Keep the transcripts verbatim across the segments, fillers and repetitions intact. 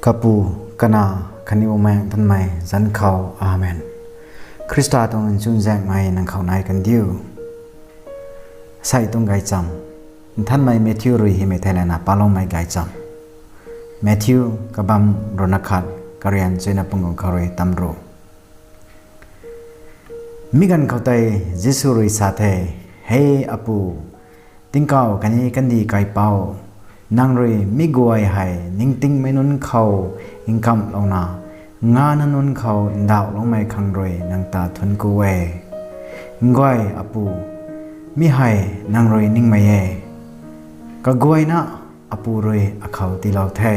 Kapu, Kanac khatni Bumaengh Nthanmei zanc khou. Amen. Khrista tuang nchunzaenghmei nang khou nai kandiu. Sei tuang gaychamv, Nthanmei Matthew rui hymei theilayna paloumei gaychamv. Matthew kabamv ruhna khat, karian chuina panguh khou rui tamru. Mi ganv khou tei Jisu rui sa the, He Apu, tingkauh khatni kandih kaipouc, nang rui mi guay hei ningtingmei nunc khou nkamlouna, ngana nunc khou ndauhloumei khang rui nang ta thuanc ku e. Nguay Apu, mi hei nang rui ningmei e. Kaguayna apu rui akhou tiilou the.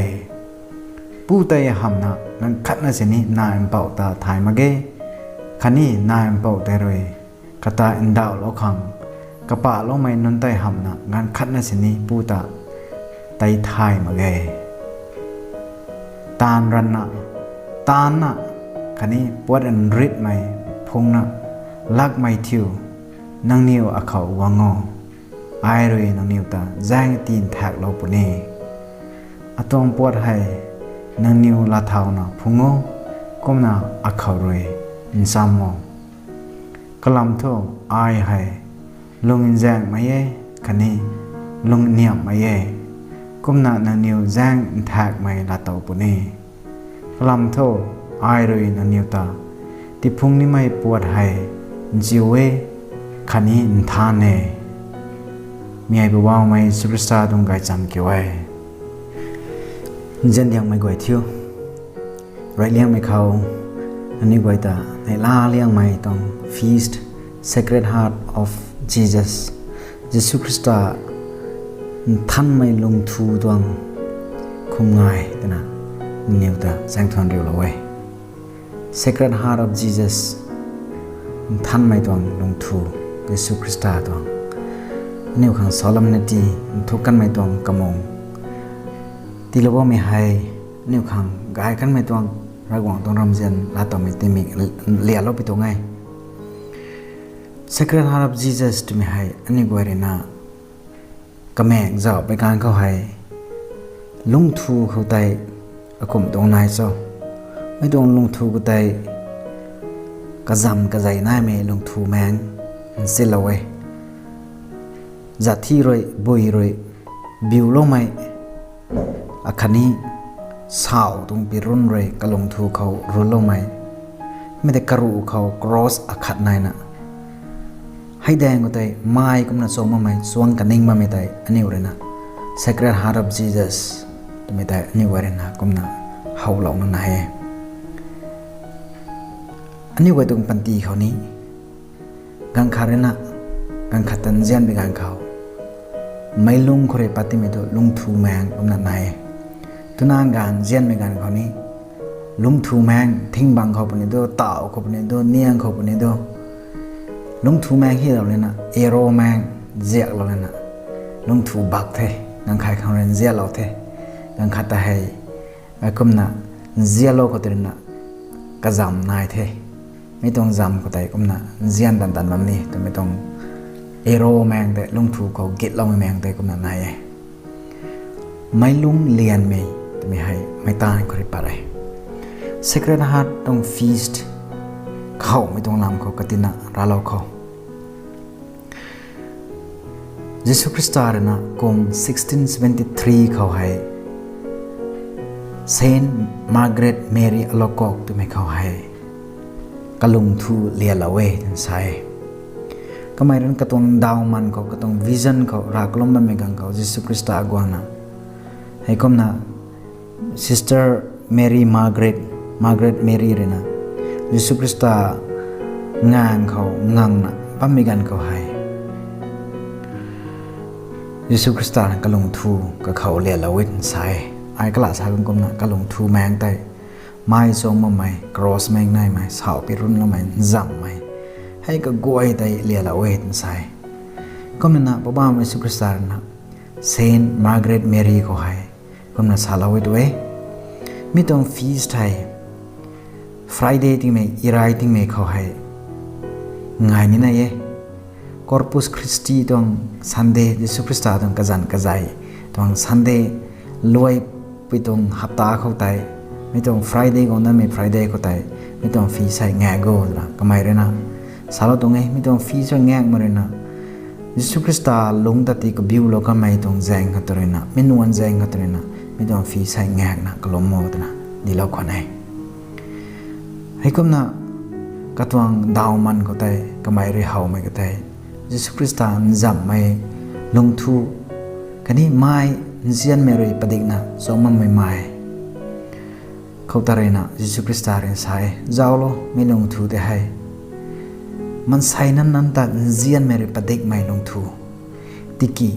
Pu tei hamhna ganv khatna sini nac mpouh ta thay mak ge, khatni nac mpouh tei rui kata ndauhlou khang kapahloumei nunc tei hamhna ganv khatna sini pu ta tei thay mak ge. Taanv ranvna, taancna, khatni puat nritmei phungna lakmei thiu, nangniw akhou guang o. Ai rui nangniw ta zaeng ti nthaeklou puni. Atuang puat hei nangniw laathauna phung o, kumna akhou rui ncham o. Kalam thu ai hei lung nzaenghmei e, khatni lung niamhmei e, kumna nangniw zaeng nthaekmei laatow puni. Kalam thu ai rui nangniw ta tiphung nimei puat hei nziu e, khatni nthan e. Mi hei Poubauhmei Jisu Khrista tuang gaychamv kiu e. Nzianliangmei guay thiu, reyliangmei khou aniw guay ta neihla liangmei tuang feast, Sacred Heart of Jesus, Jisu Khrista nthanmei lungthu tuang khum ngai twna aniw ta zaengthuan riulou e. Sacred Heart of Jesus, nthanmei tuang lungthu, Jisu Khrista tuang. Aniw khang solemnity, nthuk kanmei tuang kamung tiilou bammei hei, aniw khang gay kanmei tuang, Ravguangc tuang ramzian laatowmei tingmik lialou pi tuang e. Sacred Heart of Jesus twmei hei aniw guay ruina kamek zauh pei ganv khou hei lungthu khou tei akumh tuang nai cho? Mei tuang lungthu khou tei kazam kazei naimei lungthu maeng nsilou e. Zaatc thi rui, bui rui biuloumei, akhatni sau tuang pirun rui kalungthu khou runloumei, mei tei karuh khou cross akhat naina, hei daeng khou tei mai kumna chuang bammei, chuang kaning bammei tei aniw ruina Sacred Heart of Jesus twmei tei aniw guay ruina kumna howlouna nai e. Aniw guay tuang panty khou ni ganv khat ruina ganv khat ta nzian bi ganv khou meic lung khou rui pat timei tu lungthu maeng kumna nai e. Twna ganv nzianmei ganv khou ni lungthu maeng, thingbang khou puni tu, tauh khou puni tu, niang khou puni tu, lungthu maeng hylou lana, arrow maeng ziaklou lana lungthu bak the. Ganv khat khang rui nzianlou the, ganv khat ta hei kumna nzianlou khou tei ruina kazam nai the. Mi tuang zam khou tei kumna nzian tan tan bam ni twmei tuang arrow maeng tei, lungthu khou gitloumei maeng tei kumna nai e. Meic lung lianmei twmei hei meic taanv khou rui pat e. Sacred Heart tuang feast khou mei tuang lam khou katina raclou khou, Jisu Khrista ruina kum sixteen seventy three khou hei Saint Margaret Mary Alacoque twmei khou hei kalungthu lialou e twna sa e. Kamei ruina katuang daw man khou, katuang vision khou rav kalum bammei ganv khou Jisu Khrista guangna, heikumna Sister Mary Margaret, Margaret Mary ruina Jisu Khrista nganv khou ngangna bammei ganv khou hei Jisu Khrista ruina kalungthu kakhou lialou e twna sa e. Ai kala sa kan kumna kalungthu maeng tei mai chuang bammei, cross maeng naimei, sau pirunloumei, nzammei, hei kaguay tei lialou e twna sa e. Kumna na Poubauhmei Jisu Khrista ruina Saint Margaret Mary khou hei kumna salou e tu e. Mi tuang feast hei Friday tingmei, Irai tingmei khou hei ngai nina e. Corpus Christi tuang Sunday, Jisu Khrista tuang kazanc kazei tuang Sunday luai Pui tuang hapta khou tei, mi tuang Friday khou namei Friday khou tei, mi tuang feast hei ngak o twna kamei ruina salou tuang e. Mi tuang feast hei ngakmei ruina Jisu Khrista lungc ta ti kabiulou kamei tuang zaeng khou tw ruina, mi nuan zaeng khou tw ruina, mi tuang feast hei ngakna kalum o twna dinclou khwan e. Heikumna katuang dawman khou tei kamei rui howmei khou tei, Jisu Khrista nzamhmei lungthu khatni mei nzianmei rui padikna chuangbammei mei khou ta ruina Jisu Khrista rui sa e, zauclo, mi lungthu tei hei mansei nunc nunc ta nzianmei rui padikmei lungthu. Tiki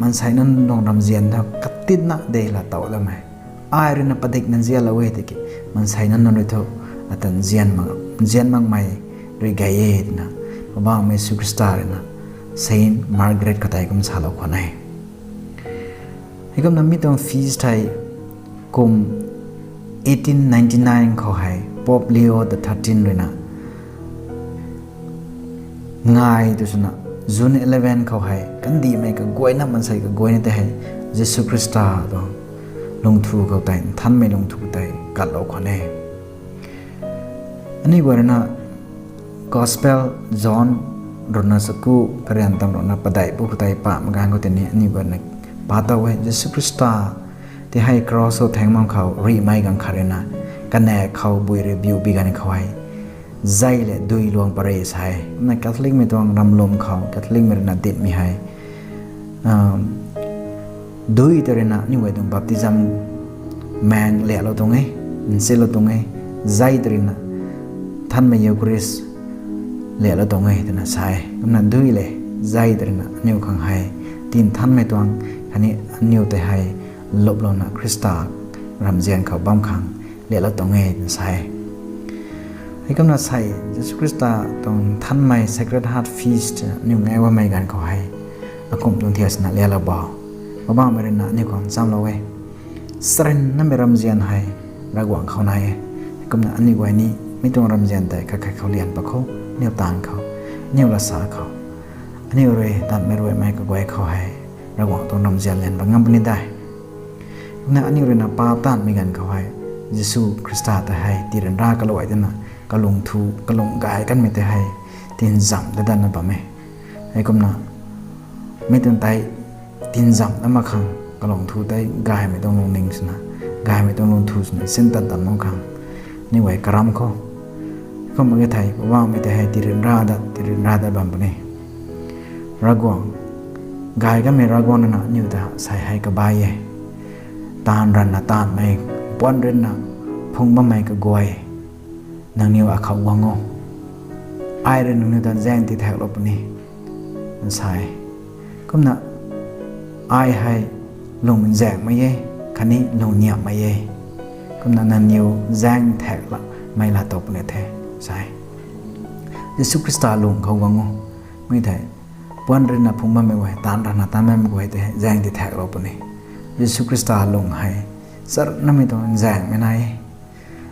mansei nunc nunc tuang ramzian thu katitna de laa tow damei. Ai ruina padikna nzianlou e tiki mansei nunc nunc rui thu ata nzian mak, nzian makmei rui gay e twna Poubauhmei Jisu Khrista ruina Saint Margaret khou tei kum salou khwan e. Heikumna mi tuang feast hei kum eighteen ninety-nine khou hei Pope Leo the thirteenth ruina ngai tu swna June eleven khou hei kandihmei kaguayna, mansei kaguayna tei hei Jisu Khrista tuang lungthu khou tei, nthanmei lungthu tei katlou khwan e. Aniu guay ruina Gospel John ruina chaku karian tam ruina padeih bu khou tei pamei ganv khou tei ni aniu guay ruina pa tow e, Jisu Khrista tei hei cross khou thaeng bam khou rihmei ganv khat ruina kanac khou bui rui biu bi ganv khou hei zei lev dui luang pary sa e. Kumna Catholicmei tuang ramlum khou Catholicmei ruina ditmei hei dui tei ruina aniu guay tuang baptism maeng lialou tuang e, nsilou tuang e, zei tei ruina nthanmei Eucharist lialou tuang e twna sa e. Kumna dui le zei tei ruina aniu khang hei tinthanmei tuang khatni aniu tei hei luplouna Khrista ramzian khou bam khang lialou tuang e twna sa e. Heikumna sei Jisu Khrista tuang nthanmei Sacred Heart Feast aniu ngak bammei ganv khou hei akum tuang thiak swna lialou bo. Poubauhmei ruina aniu khang nchamlou e. Charynmei ramzian hei Ravguangc khou nai e. Heikumna aniu guay ni mi tuang ramzian tei khat khat khou lian pat khou, aniu taanv khou, aniu lasa khou, aniu rui tanmei ruaimei kaguay khou hei Ravguangc tuang ramzian lian pat ngam puni de. Kumna aniu ruina paap taanmei ganv khou hei Jisu Khrista tei hei tiryanra kaluai dana kalung thu, kalung gay kanmei tei hei tinzamh dat datna bam e. Heikumna mi tuang tei tinzamh dat mak khang kalung thu tei gaymei tuang lungning swna, gaymei tuang lung thu swna sintat dat mak khang aniu guay karam khou, heikumna e thei Poubauhmei tei hei tiryanra dat, tiryanra dat bam puni. Ravguangc, gay kanmei Ravguangc nana aniu ta sei hei kabai e. Taanv ranna taanvmei, puan rinna phung bammei kaguay, nangniw akhou guang o. Ai rui nangniw ta zaeng tithaeklou puni, sa e. Kumna ai hei lung nzaenghmei e, khatni lung niamhmei e. Kumna nangniw zaeng thaeklou mei laa tow puni the, sa e. Jisu Khrista lung khou guang o. Mi thei puan rinna phung bammei guay, taanv ranna taanv bammei guay tei zaeng tithaeklou puni. Jisu Khrista lung hei charynmei tuang nzaenghmei nai e,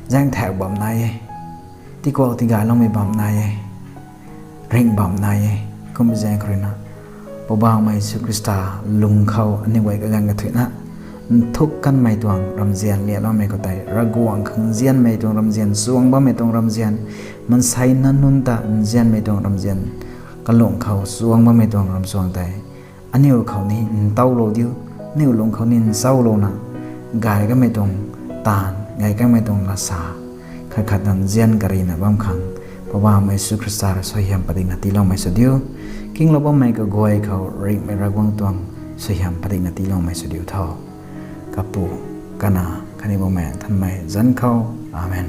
zaeng thaek bam nai e, tikuak tigayloumei bam nai e, ringh bam nai e. Kum zaeng khou ruina Poubauhmei Jisu Khrista lung khou aniu guay kaganv kathuicna nthuk kanmei tuang ramzian lialoumei khou tei Ravguangc khang nzianmei tuang ramzian, chuang bammei tuang ramzian, mansei nunc nunc ta nzianmei tuang ramzian, kalung khou chuang bammei tuang ramchuang tei aniu khou ni ntowlou diu, aniu lung khou ni nchaulouna, gay kanmei tuang taanv, gay kanmei tuang lasa khat khat nzian karina bam khang Poubauhmei Jisu Khrista rui suaihiam padikna tiiloumei sw diu. Kinglou bammei kaguay khou ringhmei Ravguangc tuang suaihiam padikna tiiloumei sw diu tho. Kapu, Kanac khatni Bumaengh Nthanmei zanc khou. Amen.